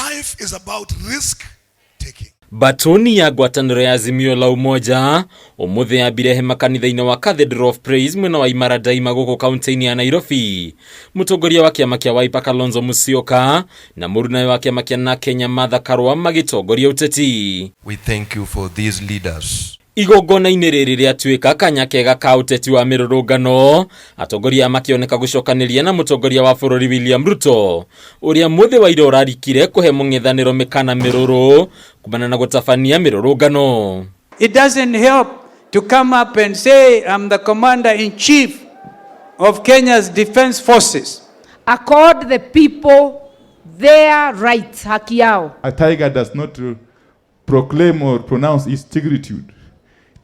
Life is about risk taking. Batoni ya ngwatanĩro ya Azimio la Umoja ũmũthĩ yambire hema kanitha-inĩ wa Cathedral of Praise mwena wa Imara Daima gũkũ kaunti-inĩ ya Nairobi. Mũtongoria wa kĩama kĩa Wiper Kalonzo Musyoka na mũrunawe wa kĩama kĩa na Kenya Martha Karua magĩtongoria ũteti. We thank you for these leaders. Igongona-inĩ rĩrĩ rĩatuĩka kanya kega ka ũteti wa mĩrũrũngano, atongoria makĩoneka gũcokanĩria na mũtongoria wa bũrũri William Ruto ũrĩa mũthĩ wa ira ũrarikire kũhe mũng'ethanĩro mĩkana mĩrũrũ kumana na gũtabania mĩrũrũngano. It doesn't help to come up and say, I'm the commander in chief of Kenya's defense forces. Accord the people their rights, haki yao. A tiger does not proclaim or pronounce its tigritude.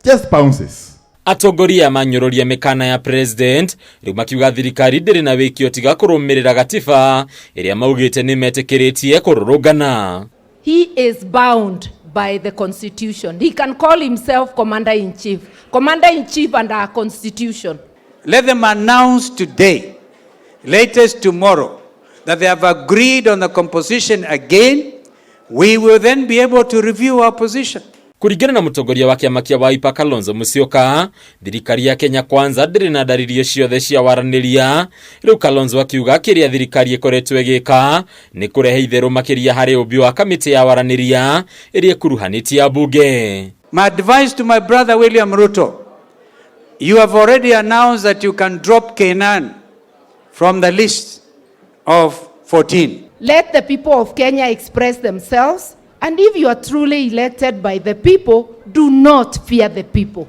Just pounces. Atongoria manyũrũria mĩkana ya president rĩu makiuga thirikari ndĩrĩ na wĩkio tiga kũrũmĩrĩra gatiba ĩrĩa maugĩte nĩ metĩkĩrĩtie kũrũrũngana. He is bound by the constitution. He can call himself commander in chief. Commander in chief under our constitution. Let them announce today, latest tomorrow, that they have agreed on the composition again. We will then be able to review our position. Kũringana na mũtongoria wa kĩama kĩa Wiper Kalonzo Musyoka, thirikari ya Kenya Kwanza ndĩrĩ na ndaririo ciothe cia waranĩria. Rĩu Kalonzo akiuga kĩrĩa thirikari ĩkoretwo ĩgĩka nĩ kũrehe itherũ makĩria harĩ ũmbi wa kamĩtĩ ya waranĩria ĩrĩa ĩkuruhanĩtie ambunge. My advice to my brother William Ruto, you have already announced that you can drop Kenan from the list of 14. Let the people of Kenya express themselves, and if you are truly elected by the people, do not fear the people.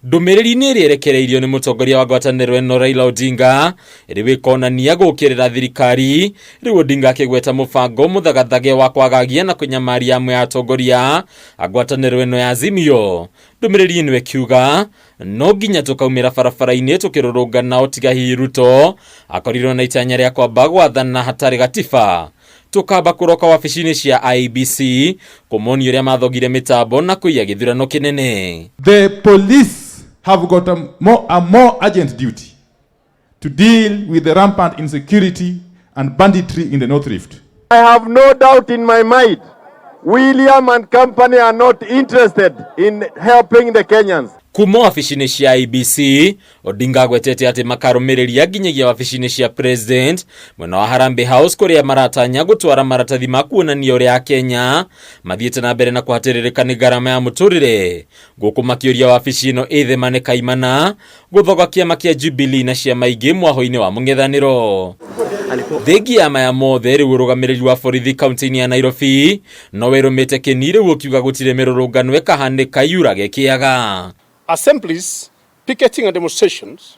Ndũmĩrĩri-inĩ ĩrĩa ĩrekereirio nĩ mũtongoria wa ngwatanĩro ĩno Raila Odinga ĩrĩ wĩkonania gũũkĩrĩra thirikari. Rĩu Odinga akĩgweta mũbango mũthagathage wa kwagagia na kũnyamaria amwe a atongoria a ngwatanĩro ĩno ya Azimio. Ndũmĩrĩri ĩno ĩkiuga no nginya tũkaumĩra barabara-inĩ tũkĩrũrũngana o tiga hihi Ruto akorirwo na itanya rĩa kwamba gwathana hatarĩ gatiba. Tukamba kũroka wabici-inĩ cia IEBC kũmonia ũrĩa mathogire mĩtambo na kũiya gĩthurano kĩnene. The police have got a more urgent duty to deal with the rampant insecurity and banditry in the North Rift. I have no doubt in my mind, William and company are not interested in helping the Kenyans. Kuma wabici-inĩ cia IEBC, Odinga agwetete atĩ makarũmĩrĩria nginyagia wabici-inĩ cia president mwena wa Harambee House kũrĩa maratanya gũtwara maratathi ma kuonania ũrĩa Akenya mathiĩte na mbere na kũhatĩrĩrĩka nĩ ngarama ya mũtũrĩre, gũkũ makĩũria wabici ĩno ĩthemane kaimana gũthoga kĩama kĩa Jubilee na ciama ingĩ mwaho-inĩ wa mũng'ethanĩro. Thengia ya maya mothe, rĩu ũrũgamĩrĩri wa borithi kaunti-inĩ ya Nairobi no wĩrũmĩte kĩni rĩu ũkiuga gũtirĩ mĩrũrũngano ĩkahanĩka yurage kĩaga. Assemblies, picketing and demonstrations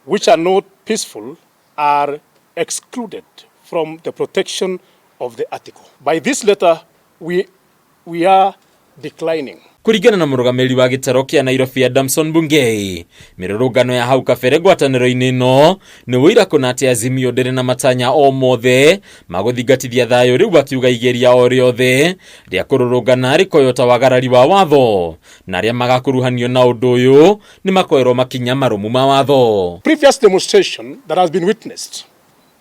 which are not peaceful are excluded from the protection of the article. By this letter, we are declining. Kũringana na mũrũgamĩrĩri wa gĩtaro kĩa Nairobi Adamson Bungei, mĩrũrũngano ya hau kabere ngwatanĩro-inĩ ĩno nĩ ũira kũna atĩ Azimio ndĩrĩ na matanya o mothe ma gũthingatithia thayũ. Rĩu akiuga igeria o rĩothe rĩa kũrũrũngana rĩkoywo ta wagarari wa watho na arĩa magakuruhanio na ũndũ ũyũ nĩ makoerwo makinya marũmu ma watho. Previous demonstration that has been witnessed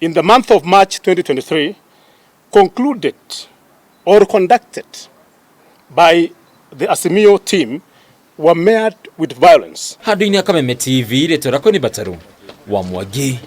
in the month of March 2023 concluded or conducted by the Azimio team were marred with violence. Handũ-inĩ ya Kameme TV, rĩtwa rĩakwa nĩ Bataru wa Mwangi.